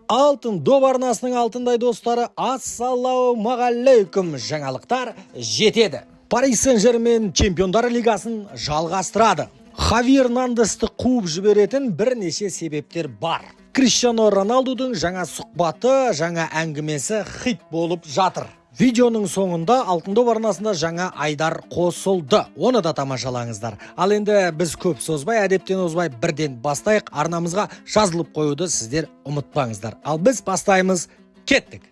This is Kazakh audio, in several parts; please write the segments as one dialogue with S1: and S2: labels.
S1: Алтын доп арнасының алтындай достары, ассалаумағалейкум! Жаңалықтар жетеді. Пари Сен-Жермен Чемпиондар лигасын жалғастырады. Хави Эрнандесті қуып жіберетін бірнеше себептер бар. Криштиану Роналдудың жаңа сұхбаты, жаңа әңгімесі хит болып жатыр. Видеоның соңында Алтын доп арнасында жаңа айдар қосылды. Оны да тамашалаңыздар. Ал енді біз көп созбай, әдептен озбай, бірден бастайық. Арнамызға жазылып қоюды сіздер ұмытпаңыздар. Ал біз бастаймыз, кеттік.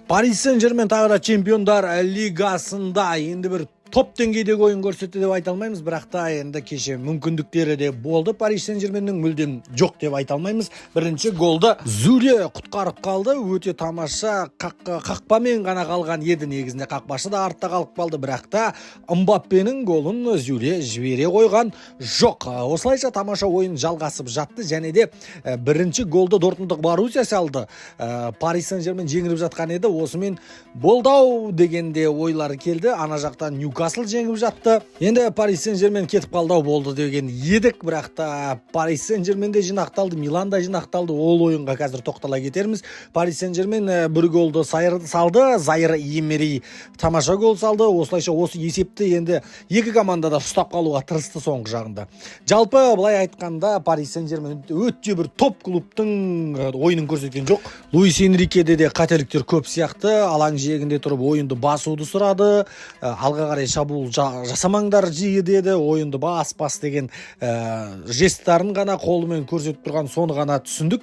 S1: Пари Сен-Жермен тағы да Чемпиондар лигасында енді бір топ деңгейдегі ойын көрсетті деп айта алмаймыз, бірақ та енді кеше мүмкіндіктері де болды. Пари Сен-Жерменнің мүлдем жоқ деп айта алмаймыз. Бірінші голды Зюле құтқарып қалды. Өте тамаша қақпамен ғана қалған еді негізінде. Қақпашы да артта қалып қалды, бірақ та Мбаппенің голын Зюле жібере қойған жоқ. Осылайша тамаша ойын жалғасып жатты және де бірінші голды Дортмундық Боруссия салды. Пари Сен-Жермен жеңіліп жатқан еді. Осымен болды-ау деген де ойлар келді. Ана жақтан Ньюкасл жеңіп жатты. Енді Пари Сен-Жермен кетіп қалды-ау, болды деген едік, бірақ та Пари Сен-Жермен де жинақталды, Милан да жинақталды. Ол ойынға қазір тоқтала кетерміз. Пари Сен-Жермен бір голды салды, Заир Емери тамаша гол салды. Осылайша осы есепті енді екі команда да ұстап қалуға тырысты соңғы жағында. Жалпы былай айтқанда, Пари Сен-Жермен өте бір топ клубтың ойынын көрсеткен жоқ. Луис Энрикеде де қателіктер көп сияқты. Алаң жиегінде тұрып ойынды басуды сұрады. Алға қарай шабуыл жасамаңдар жиі деді. Ойынды бас бас деген жесттарын ғана қолымен көрсетіп тұрған, соны ғана түсіндік.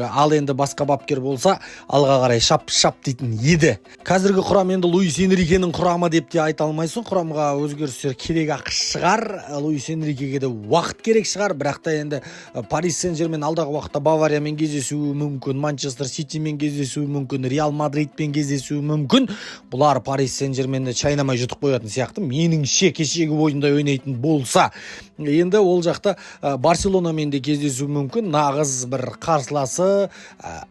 S1: Ал енді басқа бапкер болса, алға қарай шап шап дейтін еді. Қазіргі құрам енді Луис Энрикенің құрамы деп те айта алмайсың. Құрамға өзгерістер керек ақ шығар. Луис Энрикеге де уақыт керек шығар, бірақ та енді Пари Сен-Жермен алдағы уақытта Бавариямен кездесуі мүмкін, Манчестер Ситимен кездесуі мүмкін, Реал Мадридпен кездесуі мүмкін. Бұлар Пари Сен-Жерменді шайнамай жұтып қоятын сияқты меніңше, кешегі ойындай ойнайтын болса. Енді ол жақта Барселонамен де кездесуі мүмкін. Нағыз бір қарсыласы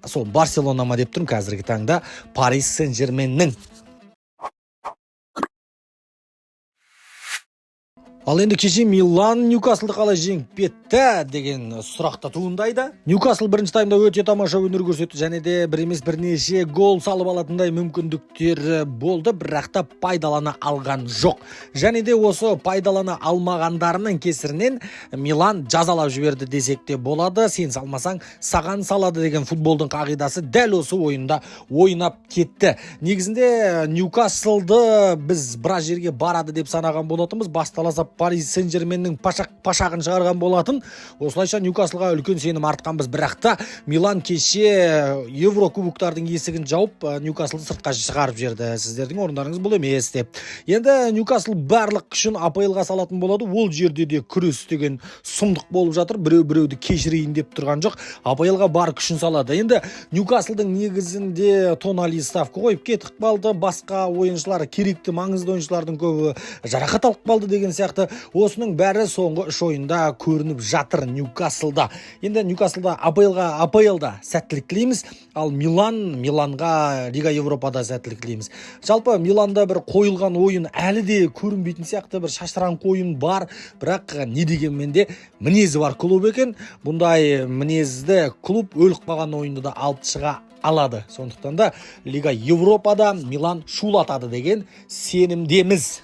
S1: сол Барселона ма деп тұрмын қазіргі таңда Пари Сен-Жерменнің. Ал енді кеше Милан Ньюкаслды қалай жеңіп кетті деген сұрақ та туындайды. Ньюкасл бірінші таймда өте тамаша өнер көрсетті және де бір емес, бірнеше гол салып алатындай мүмкіндіктер болды, бірақ та пайдалана алған жоқ. Және де осы пайдалана алмағандарының кесірінен Милан жазалап жіберді десек те болады. Сен салмасаң, саған салады деген футболдың қағидасы дәл осы ойында ойнап кетті. Негізінде Ньюкаслды біз біраз жерге барады деп санаған болатынбыз. Басталаса Пари Сен-Жерменнің пашағын шығарған болатын. Осылайша Ньюкаслға үлкен сенім артқанбыз, бірақ та Милан кеше Еврокубоктардың есігін жауып, Ньюкаслды сыртқа шығарып жіберді. Сіздердің орындарыңыз бұл емес деп. Енді Ньюкасл барлық күшін АПЛ-ға салатын болады. Ол жерде де күрес деген сұмдық болып жатыр. Біреу біреуді кешірейін деп тұрған жоқ. АПЛ-ға бар күшін салады. Енді Ньюкаслдың негізінде Тонали ставка қойып кетіп қалды. Басқа ойыншылар, керекті маңызды ойыншылардың көбі жарақат алып қалды деген сияқты. Осының бәрі соңғы үш ойында көрініп жатыр Ньюкаслда. Енді Ньюкаслда АПЛ-ға, АПЛ-да сәттілік тілейміз. Ал Миланға Лига Европада сәттілік тілейміз. Жалпы Миланда бір қойылған ойын әлі де көрінбейтін сияқты, бір шашыраңқы ойын бар, бірақ не дегенмен де мінезі бар клуб екен. Бұндай мінезді клуб өліп қалған ойынды да алып шыға алады. Сондықтан да Лига Европада Милан шулатады деген сенімдеміз.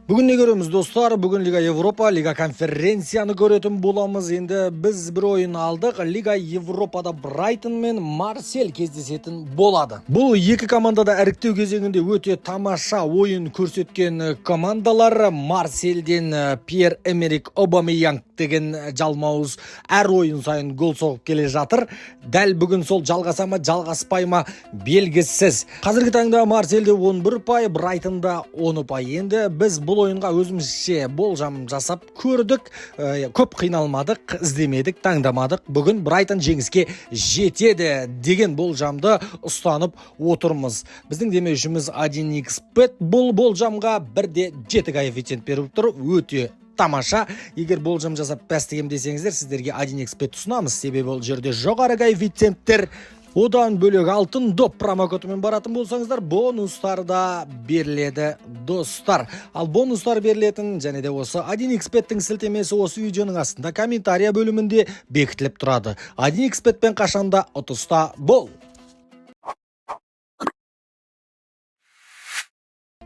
S1: Бүгін не көреміз, достар? Бүгін Лига Европа, Лига Конференцияны көретін боламыз. Енді біз бір ойын алдық. Лига Европада Брайтон мен Марсель кездесетін болады. Бұл екі команда да іріктеу кезеңінде өте тамаша ойын көрсеткен командалар. Марсельден Пьер Эмерик Обамеянг деген жалмауыз әр ойын сайын гол соғып келе жатыр. Дәл бүгін сол жалғаса ма, жалғаспай ма, белгісіз. Қазіргі таңда Марсельде 11 ұпай, Брайтонда 10 ұпай. Енді біз бұл ойынға өзімізше болжам жасап көрдік. Көп қиналмадық, іздемедік, таңдамадық. Бүгін Брайтон жеңіске жетеді деген болжамды ұстанып отырмыз. Біздің демеушіміз 1xBet бұл болжамға 1,7 коэффициент беріп тұр. Өте тамаша. Егер болжам жасап бәс тігемін десеңіздер, сіздерге 1xBet ұсынамыз. Себебі ол жерде жоғары коэффициенттер. Одан бөлек, «Алтын доп» промокодымен баратын болсаңыздар, бонустар да беріледі, достар. Ал бонустар берілетін және де осы 1xBet-тің сілтемесі осы видеоның астында комментария бөлімінде бекітіліп тұрады. 1xBet-пен қашанда ұтыста бол!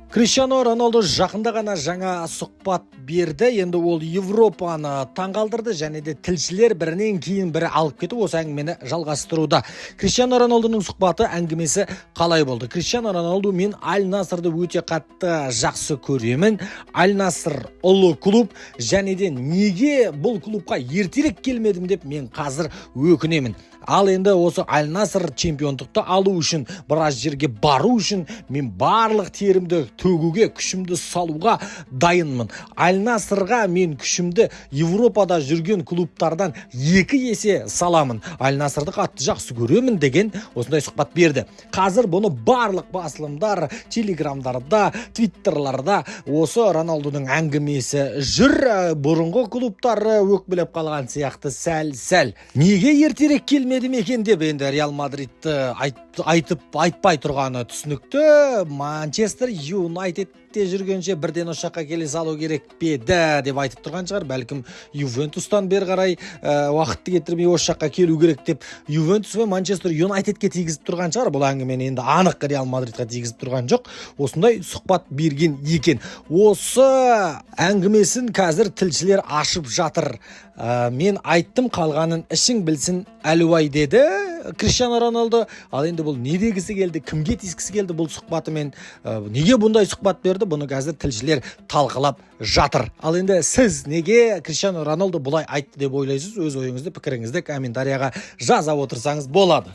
S1: Криштиану Роналду жақында ғана жаңа сұхбат берді. Енді ол Европаны таңғалдырды және де тілшілер бірінен кейін бірі алып кетіп, осы әңгімені жалғастыруда. Криштиану Роналдудың сұхбаты, әңгімесі қалай болды? Криштиану Роналду: «Мен Аль Насрды өте қатты жақсы көремін. Аль Наср ұлы клуб және де неге бұл клубқа ертерек келмедім деп мен қазір өкінемін. Ал енді осы Аль Наср чемпиондықты алу үшін, біраз жерге бару үшін мен барлық терімді төгуге, күшімді салуға дайынмын. Аль Насрға мен күшімді Европада жүрген клубтардан екі есе саламын. Аль Насрды қатты жақсы көремін», — деген осындай сұхбат берді. Қазір бұны барлық басылымдар, телеграмдарда, твиттерларда осы Роналдудың әңгімесі жүр. Бұрынғы клубтары өкпелеп қалған сияқты сәл сәл, неге ертерек келмедім екен деп. Енді Реал Мадридті айтып айтпай тұрғаны түсінікті. Манчестер Юнайтедте жүргенше бірден осы жаққа келе салу керек пе еді деп айтып тұрған шығар. Бәлкім, Ювентустан бері қарай уақытты кетірмей осы жаққа келу керек деп Ювентус пен Манчестер Юнайтедке тигізіп тұрған шығар бұл әңгімені. Енді анық Реал Мадридқа тигізіп тұрған жоқ. Осындай сұхбат берген екен. Осы әңгімесін қазір тілшілер ашып жатыр. «Мен айттым, қалғанын ішің білсін, әлуай», — деді Криштиану Роналду. Ал енді бұл не дегісі келді, кімге тиіскісі келді бұл сұхбатымен, неге бұндай сұхбат берді, бұны қазір тілшілер талқылап жатыр. Ал енді сіз неге Криштиану Роналду бұлай айтты деп ойлайсыз? Өз ойыңызды, пікіріңізді комментарияға жаза отырсаңыз болады.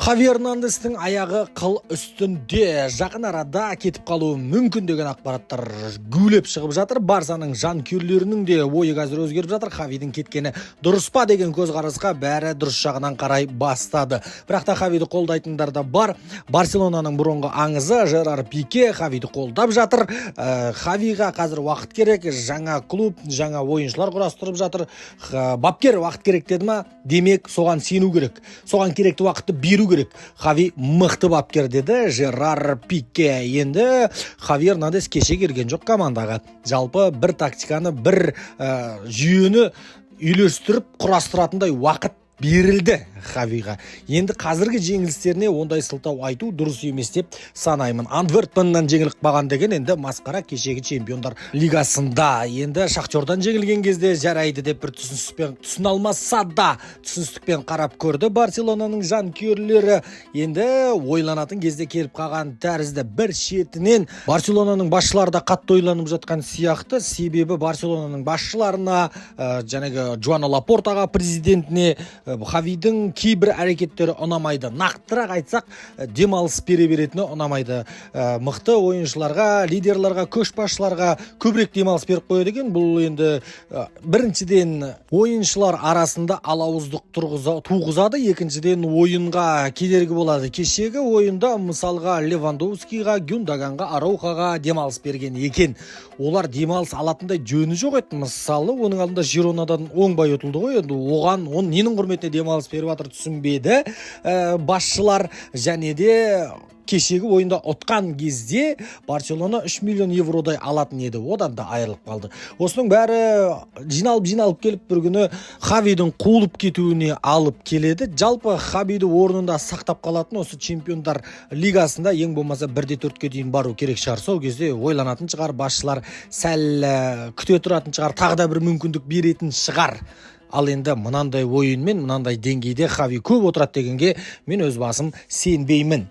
S1: Хави Эрнандестің аяғы қыл үстінде, жақын арада кетіп қалуы мүмкін деген ақпараттар гулеп шығып жатыр. Барсаның жанкүйерлерінің де ойы қазір өзгеріп жатыр. Хавидің кеткені дұрыс па деген көзқарасқа бәрі дұрыс жағынан қарай бастады. Бірақ та Хавиді қолдайтындар да бар. Барселонаның бұрынғы аңызы Жерар Пике Хавиді қолдап жатыр. Хавиға қазір уақыт керек, жаңа клуб, жаңа ойыншылар құрастырып жатыр. Бапкер уақыт керек деді ма, демек, соған сену керек, соған керекті уақытты беру керек. Хави мықты бапкер, деді Жерар Пике. Енді Хави Эрнандес кеше келген жоқ командаға. Жалпы бір тактиканы, бір жүйені үйлестіріп құрастыратындай уақыт берілді Хавиға. Енді қазіргі жеңілістеріне ондай сылтау айту дұрыс емес деп санаймын. Антверпеннен жеңіліп қалған деген енді масқара. Кешегі Чемпиондар лигасында енді Шахтердан жеңілген кезде жарайды деп бір түсіністікпен, түсіне алмаса да, түсіністікпен қарап көрді Барселонаның жанкүйерлері. Енді ойланатын кезде келіп қалған тәрізді. Бір шетінен Барселонаның басшылары да қатты ойланып жатқан сияқты. Себебі Барселонаның басшыларына, жаңағы Джоана Лапортаға, президентіне, Хавидің кейбір әрекеттері ұнамайды. Нақтырақ айтсақ, демалыс бере беретіні ұнамайды. Мықты ойыншыларға, лидерларға, көшбасшыларға көбірек демалыс беріп қояды екен. Бұл енді біріншіден, ойыншылар арасында алауыздық туғызады, екіншіден, ойынға кедергі болады. Кешегі ойында, мысалға, Левандовскийға, Гюндаганға, Араухаға демалыс берген екен. Олар демалыс алатындай жөні жоқ еді. Мысалы, оның алдында Жиронадан оңбай ұтылды ғой. Енді оған, оның ненің құрметіне демалыс беріп жатыр, түсінбеді басшылар. Және де кешегі ойында ұтқан кезде Барселона 3 миллион евродай алатын еді, одан да айырылып қалды. Осының бәрі жиналып жиналып келіп, бір күні Хавидің қуылып кетуіне алып келеді. Жалпы Хавиді орнында сақтап қалатын осы Чемпиондар лигасында ең болмаса 1-4-ке дейін бару керек шығар. Сол кезде ойланатын шығар басшылар, сәл күте тұратын шығар, тағы да бір мүмкіндік беретін шығар. Ал енді мынандай ойынмен, мынандай деңгейде Хави көп отырады дегенге мен өз басым сенбеймін.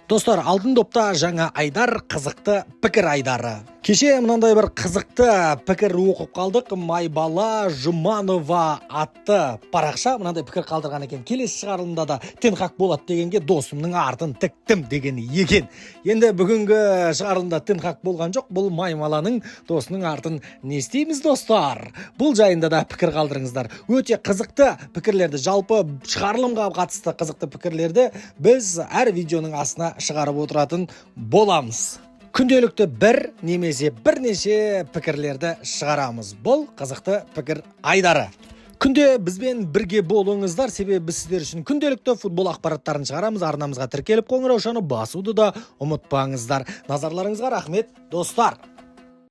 S1: Достар, «Алтын допта» жаңа айдар, қызықты пікір айдары. Кеше мынандай бір қызықты пікір оқып қалдық. Майбала Жұманова атты парақша мынандай пікір қалдырған екен: «Келесі шығарылымда да Тен Хаг болады дегенге досымның артын тіктім», — деген екен. Енді бүгінгі шығарылымда Тен Хаг болған жоқ. Бұл Маймаланың досының артын не істейміз, достар? Бұл жайында да пікір қалдырыңыздар. Өте қызықты пікірлерді, жалпы шығарылымға қатысты қызықты пікірлерді біз әр видеоның астына шығарып отыратын боламыз. Күнделікті бір немесе бірнеше пікірлерді шығарамыз. Бұл қызықты пікір айдары. Күнде бізбен бірге болыңыздар, себебі біз сіздер үшін күнделікті футбол ақпараттарын шығарамыз. Арнамызға тіркеліп, қоңыраушаны басуды да ұмытпаңыздар. Назарларыңызға рахмет, достар.